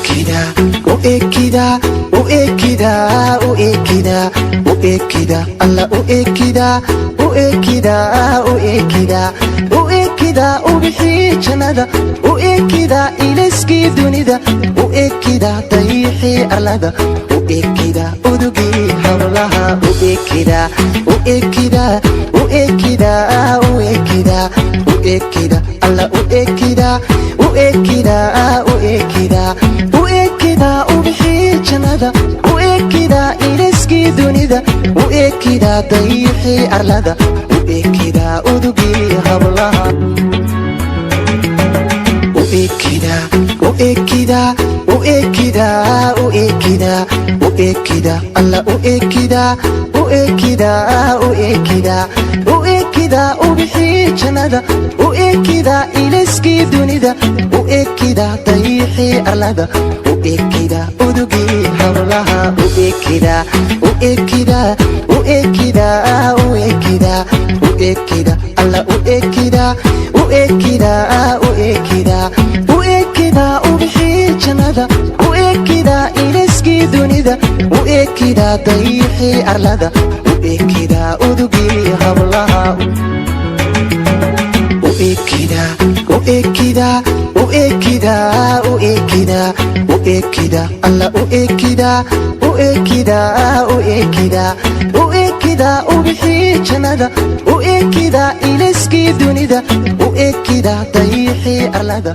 Ekida, u ekida, u ekida, u ekida, u ekida, alla u ekida, u ekida, u ekida, u ekida, ubixii jannada, u ekida, ilayskii dunida, u ekida, dayixii arlada, u ekida, udugii hablaha, u ekida, u ekida, u ekida, u ekida, u ekida, alla u ekida, u ekida, u ekida, u ekida, ubixii jannada, u ekida, ilayskii dunida, u ekida, dayixii arlada, u ekida, udugii hablaha, u ekida, u ekida, u ekida, u ekida, u ekida, alla u ekida, u ekida, u ekida, u ekida, ubixii jannada, u ekida, ilayskii dunida, u ekida, dayixii arlada, u ekida, udugii hablaha, u ekida, u ekida, u ekida, u ekida, u ekida, alla u ekida, u ekida, u ekida, u ekida, ubixii jannada, u ekida, ilayskii dunida, u ekida, dayixii arlada, u ekida, udugii hablaha, u ekida, u ekida, u ekida, u ekida, u ekida, alla u ekida, u ekida, u ekida, u ekida, ubixii jannada, u ekida, ilayskii dunida, u ekida, dayixii arlada.